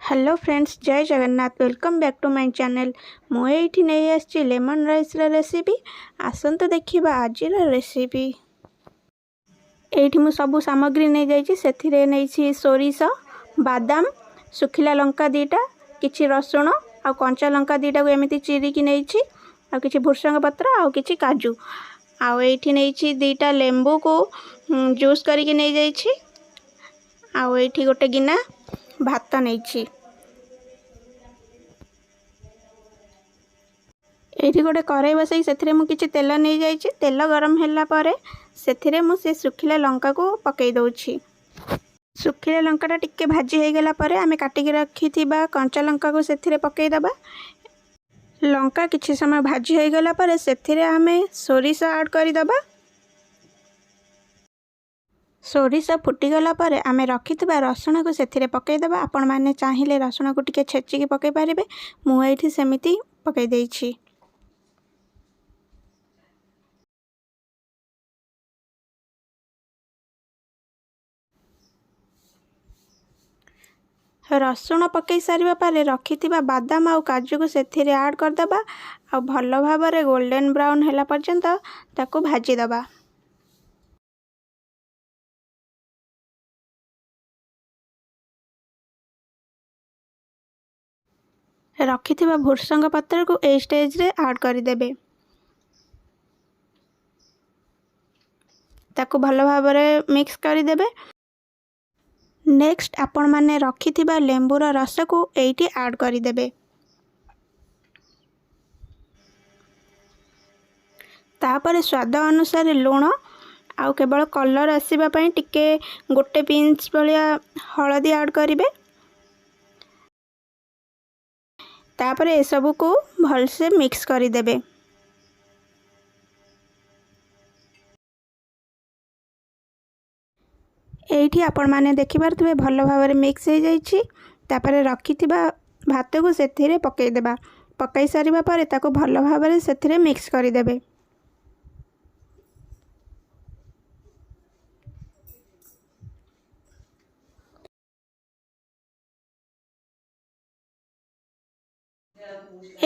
Hello friends, ଜୟ Jagannath. Welcome back to my channel. ମୁଁ ଏଇଠି ନେଇ ଆସିଛି ଲେମନ୍ ରାଇସ୍ର ରେସିପି। ଆସନ୍ତୁ ଦେଖିବା ଆଜିର ରେସିପି। ଏଇଠି ମୁଁ ସବୁ ସାମଗ୍ରୀ ନେଇଯାଇଛି। ସେଥିରେ ନେଇଛି ସୋରିଷ, ବାଦାମ, ଶୁଖିଲା ଲଙ୍କା ଦୁଇଟା, କିଛି ରସୁଣ ଆଉ କଞ୍ଚା ଲଙ୍କା ଦୁଇଟାକୁ ଏମିତି ଚିରିକି ନେଇଛି, ଆଉ କିଛି ଭୃସଙ୍ଗ ପତ୍ର ଆଉ କିଛି କାଜୁ। ଆଉ ଏଇଠି ନେଇଛି ଦୁଇଟା ଲେମ୍ବୁକୁ ଜୁସ୍ କରିକି ନେଇଯାଇଛି। ଆଉ ଏଇଠି ଗୋଟେ ଗିନା ଭାତ ନେଇଛି। ଏଇଠି ଗୋଟେ କରେଇ ବସେଇ ସେଥିରେ ମୁଁ କିଛି ତେଲ ନେଇଯାଇଛି। ତେଲ ଗରମ ହେଲା ପରେ ସେଥିରେ ମୁଁ ସେ ଶୁଖିଲା ଲଙ୍କାକୁ ପକାଇ ଦେଉଛି। ଶୁଖିଲା ଲଙ୍କାଟା ଟିକେ ଭାଜି ହେଇଗଲା ପରେ ଆମେ କାଟିକି ରଖିଥିବା କଞ୍ଚା ଲଙ୍କାକୁ ସେଥିରେ ପକାଇଦେବା। ଲଙ୍କା କିଛି ସମୟ ଭାଜି ହେଇଗଲା ପରେ ସେଥିରେ ଆମେ ସୋରିଷ ଆଡ଼୍ କରିଦେବା। ସୋରିଷ ଫୁଟିଗଲା ପରେ ଆମେ ରଖିଥିବା ରସୁଣକୁ ସେଥିରେ ପକାଇଦେବା। ଆପଣମାନେ ଚାହିଁଲେ ରସୁଣକୁ ଟିକେ ଛେଚିକି ପକାଇ ପାରିବେ। ମୁଁ ଏଇଠି ସେମିତି ପକାଇ ଦେଇଛି। ରସୁଣ ପକାଇ ସାରିବା ପରେ ରଖିଥିବା ବାଦାମ ଆଉ କାଜୁକୁ ସେଥିରେ ଆଡ଼୍ କରିଦେବା ଆଉ ଭଲ ଭାବରେ ଗୋଲ୍ଡେନ୍ ବ୍ରାଉନ୍ ହେଲା ପର୍ଯ୍ୟନ୍ତ ତାକୁ ଭାଜିଦେବା। ରଖିଥିବା ଭୃସଙ୍ଗ ପତ୍ରକୁ ଏଇ ଷ୍ଟେଜ୍ରେ ଆଡ଼୍ କରିଦେବେ। ତାକୁ ଭଲ ଭାବରେ ମିକ୍ସ କରିଦେବେ। ନେକ୍ସଟ, ଆପଣମାନେ ରଖିଥିବା ଲେମ୍ବୁର ରସକୁ ଏଇଠି ଆଡ଼୍ କରିଦେବେ। ତାପରେ ସ୍ୱାଦ ଅନୁସାରେ ଲୁଣ ଆଉ କେବଳ କଲର୍ ଆସିବା ପାଇଁ ଟିକେ ଗୋଟେ ପିଞ୍ଚ ଭଳିଆ ହଳଦୀ ଆଡ଼୍ କରିବେ। ତାପରେ ଏସବୁକୁ ଭଲସେ ମିକ୍ସ କରିଦେବେ। ଏଇଠି ଆପଣମାନେ ଦେଖିପାରୁଥିବେ, ଭଲ ଭାବରେ ମିକ୍ସ ହେଇଯାଇଛି। ତାପରେ ରଖିଥିବା ଭାତକୁ ସେଥିରେ ପକାଇଦେବା। ପକାଇ ସାରିବା ପରେ ତାକୁ ଭଲ ଭାବରେ ସେଥିରେ ମିକ୍ସ କରିଦେବେ।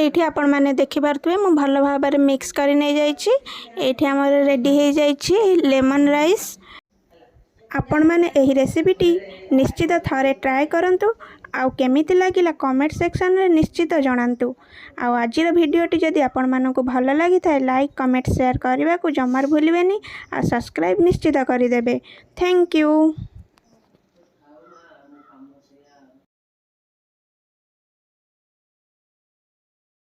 ଏଇଠି ଆପଣମାନେ ଦେଖିପାରୁଥିବେ, ମୁଁ ଭଲ ଭାବରେ ମିକ୍ସ କରି ନେଇଯାଇଛି। ଏଇଠି ଆମର ରେଡ଼ି ହେଇଯାଇଛି ଲେମନ୍ ରାଇସ୍। ଆପଣମାନେ ଏହି ରେସିପିଟି ନିଶ୍ଚିତ ଥରେ ଟ୍ରାଏ କରନ୍ତୁ ଆଉ କେମିତି ଲାଗିଲା କମେଣ୍ଟ ସେକ୍ସନରେ ନିଶ୍ଚିତ ଜଣାନ୍ତୁ। ଆଉ ଆଜିର ଭିଡ଼ିଓଟି ଯଦି ଆପଣମାନଙ୍କୁ ଭଲ ଲାଗିଥାଏ, ଲାଇକ୍, କମେଣ୍ଟ, ସେୟାର କରିବାକୁ ଜମାରୁ ଭୁଲିବେନି ଆଉ ସବସ୍କ୍ରାଇବ୍ ନିଶ୍ଚିତ କରିଦେବେ। Thank you.